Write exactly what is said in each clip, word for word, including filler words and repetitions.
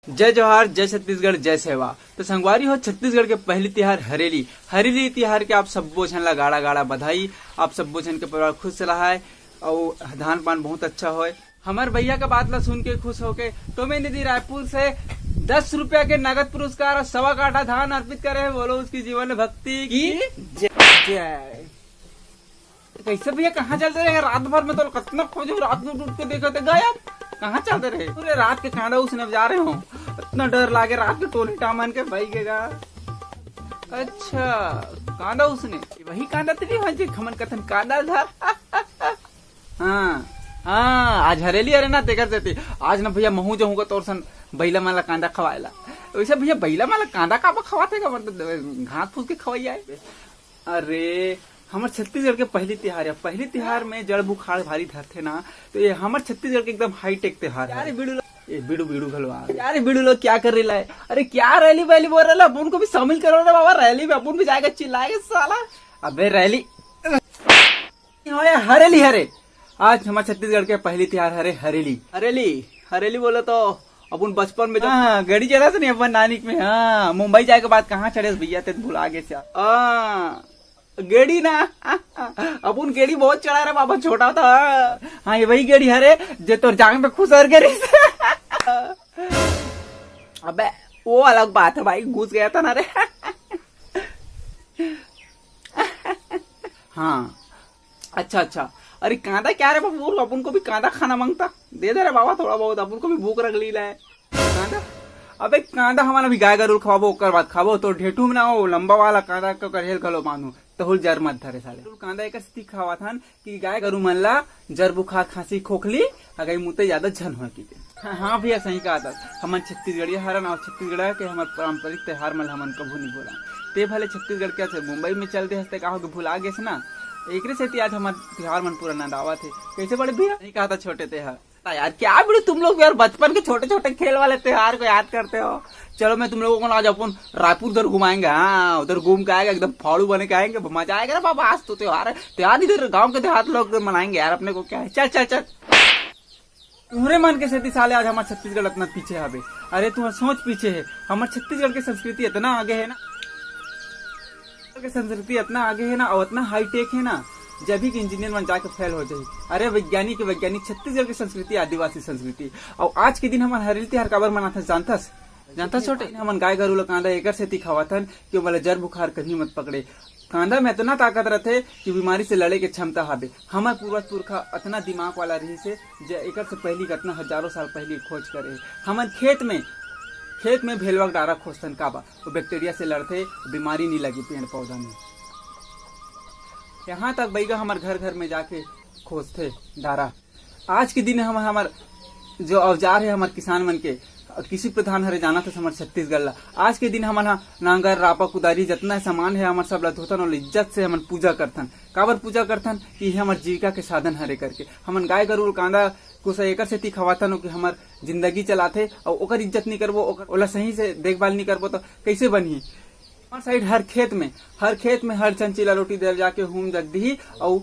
जय जोहार, जय छत्तीसगढ़, जय सेवा। तो संगवारी हो, छत्तीसगढ़ के पहली तिहार हरेली, हरेली तिहार के आप सब्बो झन ला गाड़ा गाड़ा बधाई। आप सब्बो झन के परिवार खुश रहा है और धान पान बहुत अच्छा होए। हमर भैया का बात ला सुन के खुश होके टोमे निधि रायपुर से दस रुपया के नगद पुरस्कार और सवा काठा धान अर्पित करे हैं। बोलो उसकी जीवन भक्ति की जय। कैसे भैया, कहाँ चलते रहे? रात भर में तो कितना खोजे, रात में उठ उठ के देखे थे, गायब। कहाँ चलते रहे? पूरे रात के कांदा उसने जा रहे हो, इतना डर लागे रात के टोली टामन के भाई के गा। अच्छा, कांदा उसने, वही कांदा तो नहीं हो जे हमन कथन कांदा था। हाँ, हाँ, आज हरेली अरे ना, तेकर सेती आज ना भैया महू जाहूँ का तोर सन बैला माला कांदा खवाएला। वैसे भैया बैला माला कांदा काबर खवाथे का, मतलब घास फूस के खवाई आए। अरे, हमर छत्तीसगढ़ के पहली तिहार है। पहली तिहार में जड़ बुखार भारी धरथे ना, तो ये हमर छत्तीसगढ़ के एकदम हाईटेक तिहार है। अरे बिड़ू लो, ये बिड़ू बिड़ू घलो आ गए। अरे बिड़ू लोग क्या कर रही है? अरे क्या रैली वैली बोल रहे, अपन को भी शामिल करो रे बाबा रैली में, अपन भी जाएगा चिल्लाएगा साला। अबे रैली हो या हरेली हरे, आज हमर छत्तीसगढ़ के पहली तिहार हरे हरेली। हरेली, हरेली बोले तो अपन बचपन में जब हाँ, गड़ी चढ़ा से नहीं अपन नानिक में, हाँ, मुंबई जाए के बाद कहाँ चढ़े भैया, ते भुला गे चा। हाँ, गेड़ी ना। अपन गेड़ी बहुत चढ़ा रे बाबा, छोटा था। हाँ, ये वही गेड़ी हरे जे तोर जांग पे खुसर के रहिस। अबे, वो अलग बात है भाई, घुस गया था ना रे। हाँ, अच्छा अच्छा। अरे कांदा क्या रे बाबू, अपन को भी कांदा खाना मांगता, दे दे रे बाबा थोड़ा बहुत, अपन को भी भूख रख ली है। कांदा, अबे कांदा हमन अभी गाय गरु ल खवाबो, ओकर बाद खाबो। तो ढेठू में ना हो, लंबा वाला कांदा के करहेल घलो बांधू, तहुल जर मत धरे साले। कांदा एकर सेती खवाथन कि गाय गरु मन ला जर बुखार, खांसी, खोखली, अगर मुते ज्यादा झन होए कहिके। हाँ, हाँ भैया, सही कहा था। हमन छत्तीसगढ़िया हरन और छत्तीसगढ़ के हमर पारंपरिक त्योहार मन ला हमन कभू नहीं भूला। ते भले छत्तीसगढ़ के से मुंबई में चल दे हस ते का हो के भुला गेस ना, एकरे सेती आज हमर त्योहार मन पूरा नंदावत हे। कैसे बड़े भैया? नहीं कहा था छोटे ते हा। हाँ यार, क्या बिड़ू तुम लोग यार बचपन के छोटे छोटे खेल वाले त्योहार को याद करते हो। चलो मैं तुम लोगों को ना आज अपन रायपुर उधर घुमाएंगे। हाँ, उधर घूम के आएगा, एकदम फाड़ू बने के आएंगे, मजा आएगा ना बाबा। आज तो त्योहार है, त्योहार इधर गांव के देहात लोग मनाएंगे यार, अपने को क्या है। चल चल चल। तुम्हरे मन के सेती साले आज हमार छत्तीसगढ़ इतना पीछे हवे। अरे तुम्हार सोच पीछे है, हमार छत्तीसगढ़ के संस्कृति इतना आगे है ना, के संस्कृति इतना आगे है ना और इतना हाईटेक है ना, जब भी कि इंजीनियर मन जाके फेल हो जाही। अरे वैज्ञानिक, वैज्ञानिक छत्तीसगढ़ के संस्कृति, आदिवासी संस्कृति। और आज के दिन हमन हरेली तिहार काबर मनाथन जानथस? जानथस छोटे? हमन गाय गरु ल कांदा एकर सेती खवाथन कि ओमन ल जर बुखार कभी मत पकड़े। कांदा में इतना ताकत रहथे कि बीमारी से लड़े के क्षमता हावे। हमर पूर्वज पुरखा इतना दिमाग वाला रहिस हे, जे एकर से पहली कतना हजारों साल पहली खोज करे हे। हमन खेत में, खेत में भेलवा के डारा खोजथन, काबर वो बैक्टीरिया से लड़थे, बीमारी नहीं लगी पेड़ पौधा में। यहाँ तक बैगा हमर घर घर में जाके खोजथे डारा। आज के दिन हम हमर जो औजार है हमर किसान मन के, कृषि प्रधान हरे जानत हस हमर छत्तीसगढ़ ला। आज के दिन हमन ह नांगर, रापा, कुदारी, जतना सामान है हमर सब ला धोथन और इज्जत से हमन पूजा करथन। काबर पूजा करथन कि ये हमर जीविका के साधन हरे करके। हमन गाय गरु कांदा कुछ एकर सेती खवाथन कि हमर जिंदगी चलाथे, और ओकर इज्जत नहीं करबो, ओकर, ओला सही से देखभाल नहीं करबो तो कैसे बनही? हमार साइड हर खेत में, हर खेत में हर चंची ला रोटी दे जाके हूम जग दिही, अउ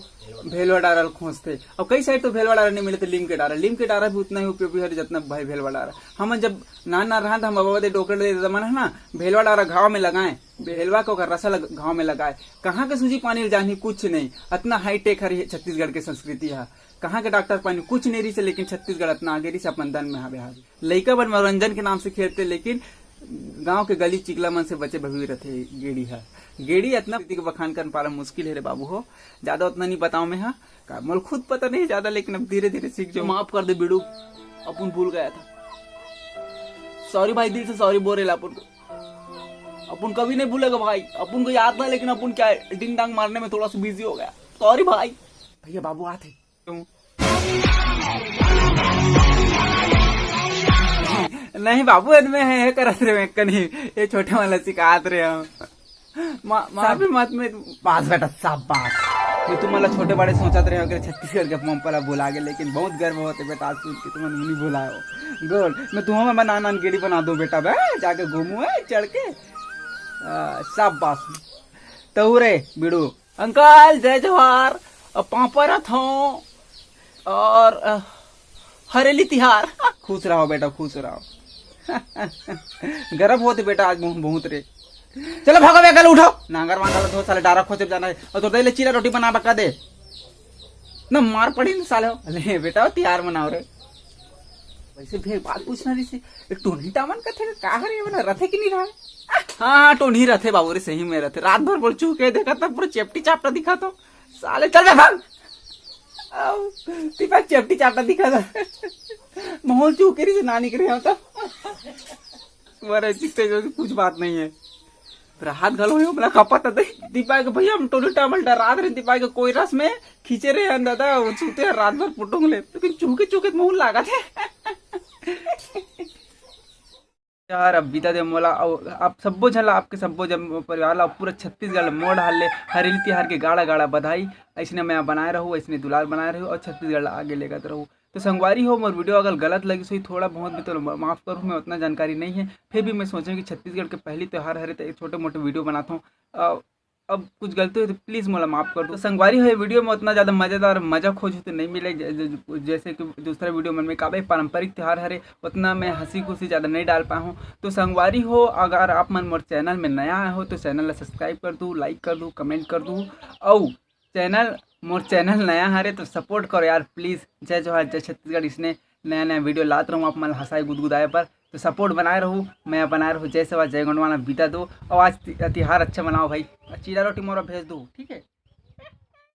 भेलवा डारा ल खोजथे। अउ कई साइड तो भेलवा डारा नहीं मिले तो लीम के डारा, लीम के डारा भी उतना ही उपयोगी है जितना भाई भेलवा डारा। हमन जब नान नान रहन तो हम बाबा दे डोकरे दे जमाना है ना, भेलवा डारा घाव में लगाए, भेलवा के ओकर रसा लग, घाव में लगाए। कहाँ के सूजी पानी ल जानही, कुछ नहीं। इतना हाईटेक हर छत्तीसगढ़ के संस्कृति है। कहाँ के डॉक्टर पानी, कुछ नहीं रही से, लेकिन छत्तीसगढ़ इतना आगे रही से अपन दन में हावे हावे। लइका मन मनोरंजन के नाम से खेलते, लेकिन गांव के गली चिकला मन से बचे भवी रथे गेड़ी ह। गेड़ी अतना प्रीति के बखान करन पाला मुश्किल हे रे बाबू हो, ज्यादा उतना नहीं बताओ मैं हा। का मोल खुद पता नहीं ज्यादा, लेकिन अब धीरे धीरे सीख जाऊँ। माफ कर दे बिड़ू, अपन भूल गया था। सॉरी भाई, दिल से सॉरी बोल रहे अपन को। अपन कभी नहीं भूलेगा भाई, अपन को याद था, लेकिन अपन क्या है, डिंग डांग मारने में थोड़ा सा बिजी हो गया। सॉरी भाई। भैया बाबू आते। नहीं बाबू, एदमे है, है करत रे, मैं कनी ये छोटे वाला सिखात रे हम। मा-, मार भी मत में। बस बेटा, शाबाश। मैं तुम्हारा छोटे बड़े सोचत रहे हो कि छत्तीसगढ़ के पंपा ला भुला गए, लेकिन बहुत गर्व होते बेटा, आज सुन के तुमने नहीं भुलायो। गुड, मैं तुम्हें मैं नान नान गेड़ी बना दूं बेटा, बे जाके घूमू है चढ़ के। आ, शाबाश। तो रे बिड़ू, अंकल, जय जोहार। अ, पापड़ रथ हों और, अ, हरेली तिहार। खुश रहो बेटा, खुश रहो। गरम होत हे बेटा आज मुंह बहुत रे। चलो भागो बे, कल उठो, नांगर वांगर ला धो, साले डारा खोचे जाना हे। अउ तोर दाई ले चीला रोटी बना बका दे ना, मार पड़ी ना साले हो। ले बेटा, वो तिहार मनाओ रे। वैसे भी एक बात पूछना रहिसे, एक टोनी टामन कथे का हरे, ये बना रथे कि नहीं रहे? हाँ हाँ, टोनी रथे बाबू रे, सही में रथे। रात भर बोल चूके देखा था, पूरा चेपटी चापटा दिखा तो साले। चल बे भाग। आओ, तिपा चेपटी चापटा दिखा था। माहौल चूके रहिसे, ना निकले हम तो। मरे चित्ते जो कुछ बात नहीं है। राहत घलो हे, मोला खपत दे। दीपा के भैया हम टोली टामल डरात रहे, दीपा के कोई रस में खींचे रहे हन दादा, वो सुते हैं रात भर पुटुंग ले, लेकिन चूके चूके मुंह लागत हे। यार अब बिता दे मोला, अउ आप सब्बो झन ला, आपके सब्बो जन परिवार ला, पूरा छत्तीसगढ़ ला मोर डहर ले हरेली तिहार के गाड़ा गाड़ा बधाई। अइसने मया बनाए रहू, अइसने दुलार बनाए रहू अउ छत्तीसगढ़ ला आगे लेगत रहू। तो संगवारी हो, मोर वीडियो अगर गलत लगिस होही थोड़ा बहुत भी तो माफ करू, मैं उतना जानकारी नहीं है, फिर भी मैं सोचे कि छत्तीसगढ़ के पहली त्योहार हरे तो एक छोटे मोटे वीडियो बनाता हूँ। अब कुछ गलती होही तो प्लीज मोला माफ कर दो। तो संगवारी हो, ये वीडियो में उतना ज्यादा मजेदार मजा खोज होते नहीं मिले, ज-, ज-, जैसे कि दूसरा वीडियो मन में काबे पारंपरिक त्योहार हरे, उतना मैं हंसी खुशी ज्यादा नहीं डाल पाया हूँ। तो संगवारी हो, अगर आप मन मोर चैनल में नया आए हो तो चैनल ला सब्सक्राइब कर दू, लाइक कर दू, कमेंट कर दू। अउ चैनल, मोर चैनल नया हरे तो सपोर्ट करो यार प्लीज। जय जोहार, जय छत्तीसगढ़। इसने नया नया वीडियो लात रहूँ आप मन ला हंसाए गुदगुदाए पर, तो सपोर्ट बनाए रहू, मैं बनाए रहू। जय सेवा, जय गोंडवाना, बिता दो। अउ आज ति-, तिहार अच्छा मनाओ भाई, चीला रोटी मोरा भेज दो, ठीक है।